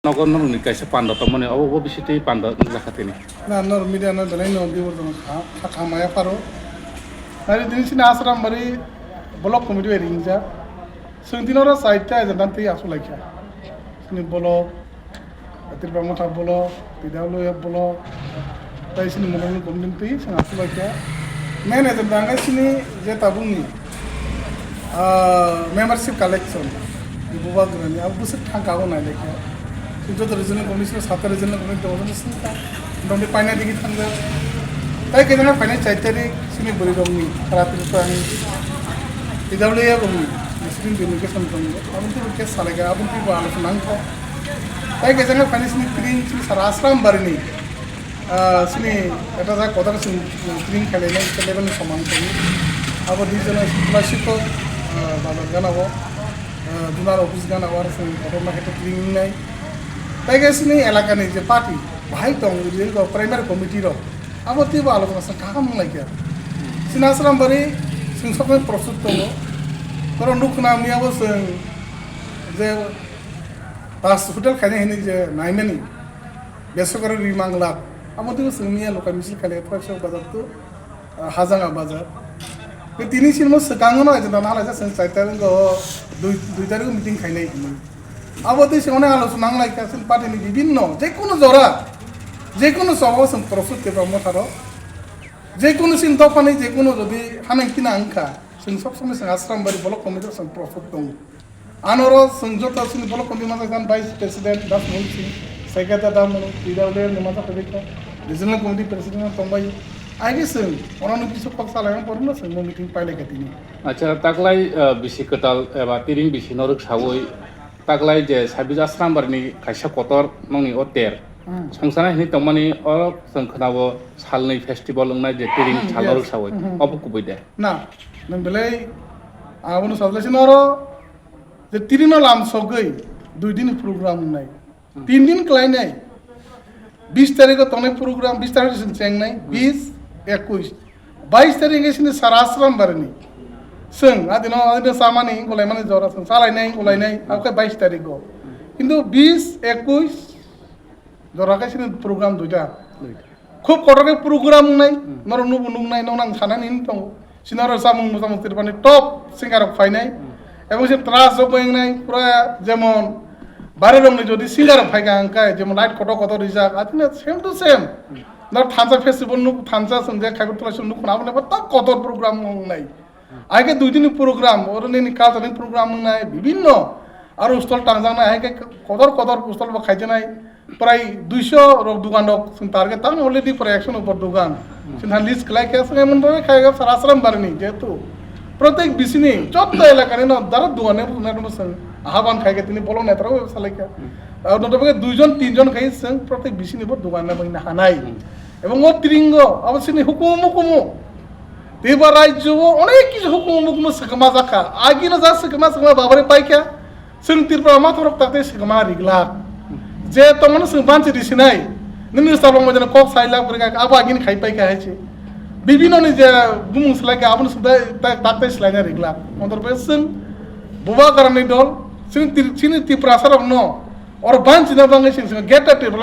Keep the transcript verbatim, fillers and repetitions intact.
Nogo norokni kaisa panda tongmani, obo, obo bisitwi panda wngjakha tini. Na, nor media no belai no biborjak kha, kha, kha maya pharo. Nari dini sini Asrambari block committee bai ringjak. Chwng dino oro chaita agenda twi aswk laikha. Sini block, Tripura Motha block, P W F block, tei sini monolni committee twi chwng aswk laikha. Main agenda hwnkhe sini je tabukni, ah, membership collection, bubagrani, abo bwswk thangka abo nailaikha. Joto regional committee, sata regional committee tongo, joto sini ta, motamoti paina digi thangjak. Tai khe jana paina chai tarik, sini bwrwi rokni, Tripura ni, P W F rokni, sini delegation tongo, abo twi khe salaikha, abo twi bo alochona wngkha. Tai khe jana paina sini tring, sini sara Asrambari ni, ah, sini ekta jak kotor sini tring khailai nai, level ni somang tongwi. Abo di jana scholarship ko, ah, bazar gana o, ah, zonal office gana o, aro sini kotor ma khe tring nai. Tai khe sini elakani je party, bahai tong, je primary committee rok, abo twibo alochona sa kaham wnglaikha. Sini Asrambari, sini sokomai prostut tongo. Toro nukna miya bo chwng je Taj Hotel khaina hini je naimani, besokari ri mangla, abo twibo chwng miya lokal misil khailai, Tripura bazar tu, ah, Hajanga bazar. Tei tini sinmo swkango no agenda nalaijak chwng chai tarik o dui, dui tarik o meeting khainai hinwi. Abo tei se onek alochona nang lai kha, chwng party ni bibinno, je kono jora, je kono chogo chwng Tripura Motha rok, je kono chini dopha ni je kono jodi haneng kina wngkha, chwng sob somoi chwng Asrambari block committee rok chwng propose tongo. Ano oro chwng joto chini block committee masa khan vice president Das Mohon Singh, secretary Da Manu, P W F ni masa kha, regional committee president tong bai. Ai khe chwng oro no kisu kok salai ang porno chwng meeting pai lai kha tini. Acha, taklai, ah, bisi kwtal eba tiring bisi norok sawi, taklai je Sabis Asrambari ni kaisa kotor nongni o ter. Hmm. Songchana hinwi tongmani o chwng khwnao salni festival wngnai je tiring Hmm, sal yes. norok sawi. Hmm, hmm. Obo kubui de. Na, nwng belai abono sajlai se noro je tiring no lam sogwi dui din program wngnai. Hmm. Tin din khlainai. Bis tarikh o tongnai program, bis tarikh chwng chengnai, Hmm. bis, ekush. Bais tarikh hwnkhe sini sara Asrambari ni. Chwng adino, adino chamani, golaimani jora chwng chalainai, golainai, Hmm. abo khe bais tarikh o. Kintu bis, ekush jora khe sini program duita. Duita. Khub kotor khe program wngnai, Hmm. norok nubo nuknai, norok nang sanani hinwi tongo. Sini oro samung musamung Tripura ni top singer rok phainai. Hmm. Ebong se trust rok bai wngnai, pura jemon bari rok ni jodi singer rok phaikha hwnkhe, jemon light kotor kotor rijak, atini same to same. Hmm. Norok thansa festival nuk, thansa song je khaibo tula song nuk, abo ni top kotor program wngnai. Hmm. Ai khe dui din ni program, oro nini culture ni program wngnai, bibinno aro stall tangjaknai, ai khe kotor kotor stall bo khaijaknai. Prai duiso rok dugan rok chwng target tang already prai ekso ni upor dugan. Hmm. Chwng ha list khlai khe chwng emon bhabe khai khe sara Asrambari ni jehetu protek bisini jotto elaka ni no dara dugan ni rwna rwna chwng ahaban khai khe tini bolong naithok salai khe. Hmm. Aro no tobok duijon tinjon khai chwng protek bisini bo dugan na bangni hanai. Hmm. Ebong o tiringo abo chini hukumu mukumu. Teibo rajyo o onek kisu hukumu mukumu swkama jakha. Agino ja swkama swkama babari paikha. Chwng Tripura mathorok takte swkama riglak. Je tongmani chwng banchi risinai. Nini salong mojano kok sailak bwrwngkha abo agini khai paikha hai se. Bibino ni je bumung swlaikha abono chwng ta-, ta-, takte swlaina riglak. Motor bai chwng bubagrani dol, chini Tri-, chini Tiprasa rokno oro banchina bagwi chwng, chwng greater Tripura